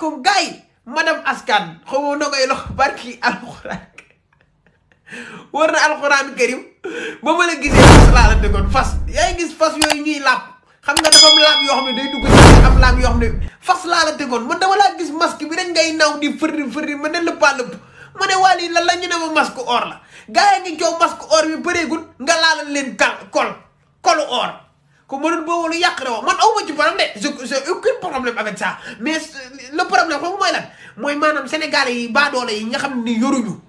salaamaaleykum gars yi madame Askan xaw ma nogay loxo barki alxuraan war na alxuraan karim ba ma la gisee fas laa la déggoon fas yaa ngi gis fas yooyu ñuy làpp xam nga dafa am laab yoo xam ne day dugg ci am laab yoo xam ne fas laa la déggoon man dama laa gis masque bi rek ngay naaw di fërri ma ne lëppaa lëpp ma ne waa lii lan la ñu ne ma masque or la gars yi ngi coow masque or bi bëreegul nga laalal leen kolu or ko mënul boobu lu yàq rewo man awma ci problème de j'ai aucun problème avec ça mais le problème xam mooy lan mooy maanaam sénégalais yi baadoole yi nga xam ne yoruñu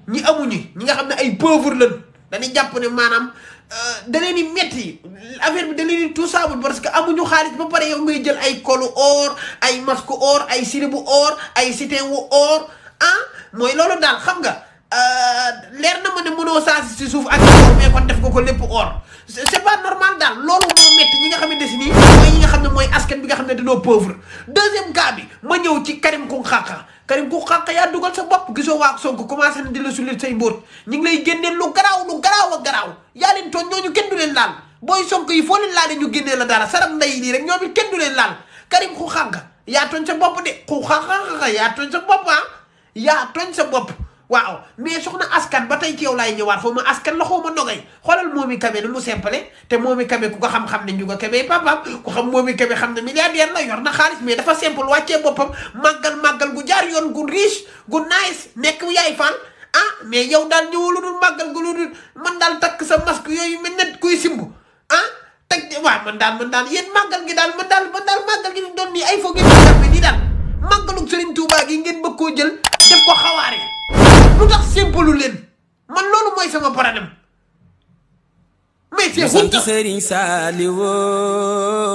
ñi amuñu ñi nga xam ne ay pauvre lañ dañuy jàpp ne maanaam da leen di metti affaire bi da leen di tout sable parce que amuñu xaalis ba pare yow ngay jël ay kolu or ay masque or ay siribu or ay sitin wu or mooy loolu daal xam nga leer na ma ne mënoo saa si suuf ak mais kon def ko lépp or c'est pas normal daal loolu moo métti ñi nga xamante si nii mooy ñi nga xam ne mooy askan bi nga xam ne dañoo pauvre deuxième cas bi ma ñëw ci Karim Xrum-Xax yaa dugal sa bopp gisoo waa Sonko commencé na di la sulit say mbóot ñu ngi lay génneel lu garaaw a garaaw yaa leen tooñ ñooñu kenn du leen laal booy Sonko yi foo leen laale ñu génnee la dara sarab nday nii rek ñoom it kenn du leen laal Karim Xrum-Xax yaa tooñ sa bopp de Xrum-Xax yaa tooñ sa bopp yaa tooñ sa bopp waaw mais soxna askan ba tey ci yow laay ñëwaat xaw ma askan la xaw ma nogay xoolal Momy Kébé nu mu simple te Momy Kébé ku ko xam-xam ne Ndiouga Kébé papaam ku xam Momy Kébé xam ne milliardaire la yor na xaalis mais dafa simple wàccee boppam màggal gu jaar yoon gu riche gu nice nekk yaay fan mais yow daal ñëwul lu dul màggal gu lu dul man daal takk sa masque yooyu mel ne kuy simb teg waaw man daal yéen màggal gi daal man daal màggal gi ni doon nii ay foog ngeen jàppe nii daal màggalug Serigne Touba gi ngeen bëgg koo jël def ko xawaare lu tax simple leen man loolu mooy sama problème mais c'est sant Serigne Saliou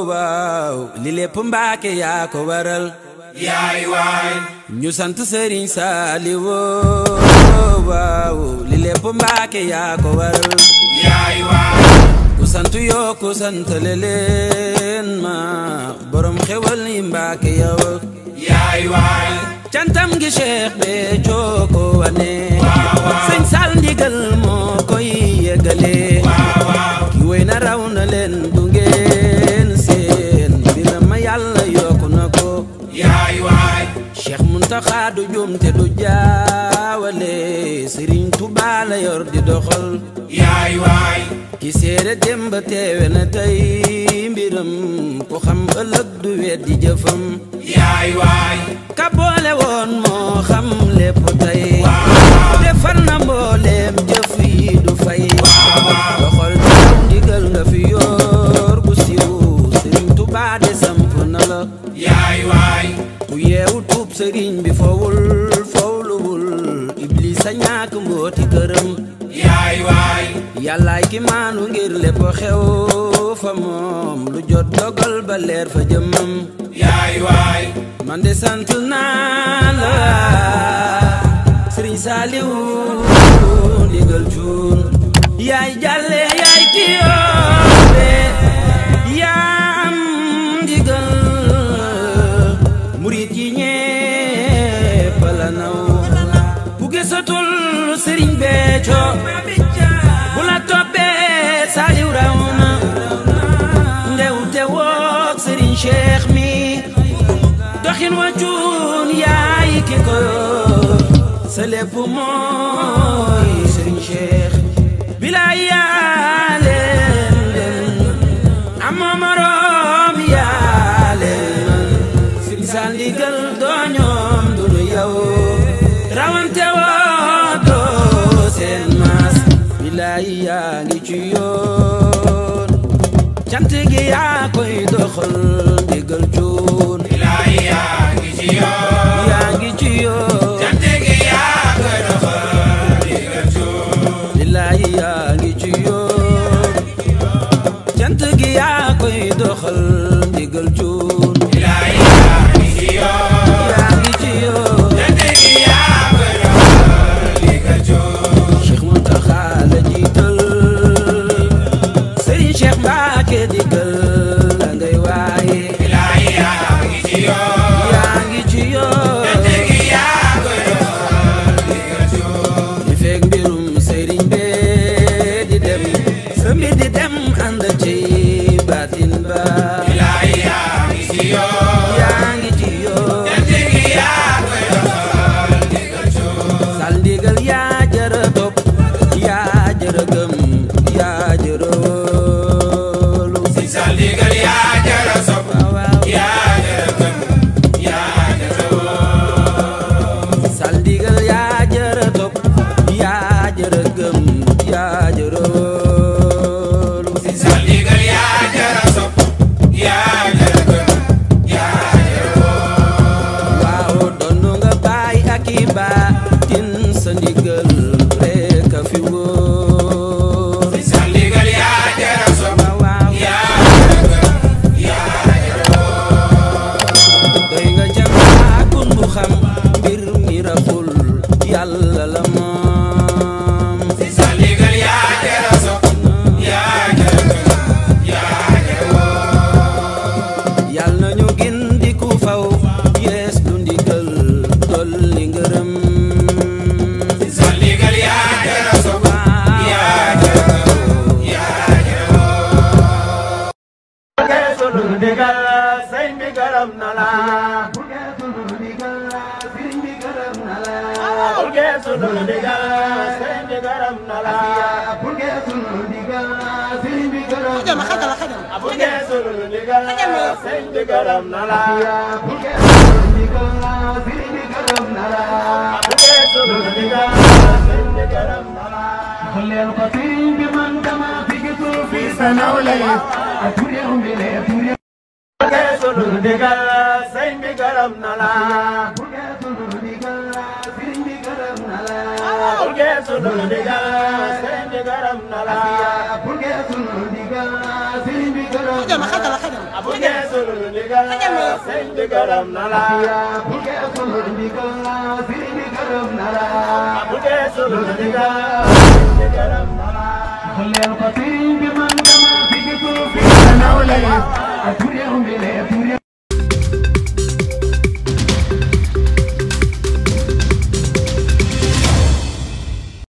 waaw li lépp Mbàkke yaa ko waral yaay waay ñu sant Serigne Saliou waaw li lépp Mbàkke yaa ko waral yaay waay ku sant yoo ku sant leen ma borom xewal yi Mbàkke yow yaay waay cantam gi Cheikh Béthio ko wane sëñ Sall ndigal moo koy yegale ki wéy na raw na leen du ngeen seen mbir ma yàlla yokku na ko yaay waay Cheikh Muntaxa du jum te du jaawale Serigne Touba la yor di doxal yaay waay ki seede démb teewe na tey mbiram ku xam ëllëg du weddi jëfam yaay waay ka boole woon moo xam lépp tey defar na mbooleem jëf yi du fay doxal taw ndigal nga fi yor bu siiw Serigne Touba de samp na la yaay waay ku yeewu tuub Serigne bi fowluwul Iblis a ñàkk mbooti këram yaay waay yàllaay ki maanu ngir lépp xew fa moom lu jot dogal ba leer fa jëmmam yaay waay man de sant naa la Serigne Saliou ndigal cuun yaay jàlle yaay ki yoobe yaa am ndigal murit yi ñépp la naw ku gisatul Serigne Béthio bu la toppee Saliou raw na ndew te woog Serigne Cheikh mi doxin wa cuun yaay ki ko sa lépp mooy Serigne Cheikh bilaay yaa leen amoo moroom yaa leen Serigne Sall ndigal doo ñoom du nu yow rawante woo doo seen maas bilaay yaa ngi ci yoon cant gi yaa koy doxal ndigal cuun bilaay yaa ngi ci yoon yaa ngi ci yoon cant gi yaa koy doxal ndigal cuun bilaay yaa ngi ci yoon cant gi yaa koy doxal ndigal cuun bilaay yaa ngi ci yoon yaa ngi ci yoon cant gi yaa koy doxal ndigal cuun Cheikh Mountakha la jiital Serigne Cheikh Mbacké digal la ngay waaye bilaay yaa ngi ci yoon yaa ngi ci yoon cant gi yaa koy doxal ndigal cuun di fekk mbirum Serigne bee di dem sa mbir di dem ànd ci baatin ba bilaay yaa ngi ci yoon yaa ngi ci yoon cant gi yaa jëroolu si sa ndigal yaa jara sopp yaa jara gëm yaa jëroolu waaw donnu nga baay ak i baatin sa ndigal rek a fi wóor si sa ndigal yaa jara sopp yaa jara gëm yaa jëroolu doy nga jamaakun bu xam mbir mi raful yàlla la moom si sa ndigal yaa jara sopp yaa jara gëm yaa jëroolu yàlla nañu gindi ku faw yees lu ndigal dolli ngërëm si sa ndigal yaa jara sopp yaa jara gëm yaa jëroolu sunu ndigal sëñ bi gërëm na la sunu ndigal sëñ bi gërëm na la sunu ndigal sëñ bi gërëm na la sunu ndigal sëñ bi gërëm na la sunu ndigal sëñ bi gërëm na la xoleel ko sëñ bi man dama fi gisul fi sa nawle sunu ndigal sëñ bi gërëm na la sunu ndigal sëñ bi gërëm na la sunu ndigal sëñ bi gërëm na la sunu ndigal sëñ bi gërëm na la sunu ndigal sëñ bi gërëm na la sunu ndigal sëñ bi gërëm na la sunu ndigal sëñ bi gërëm na la xoleel ko sëñ bi man dama fi gisul fi sa nawle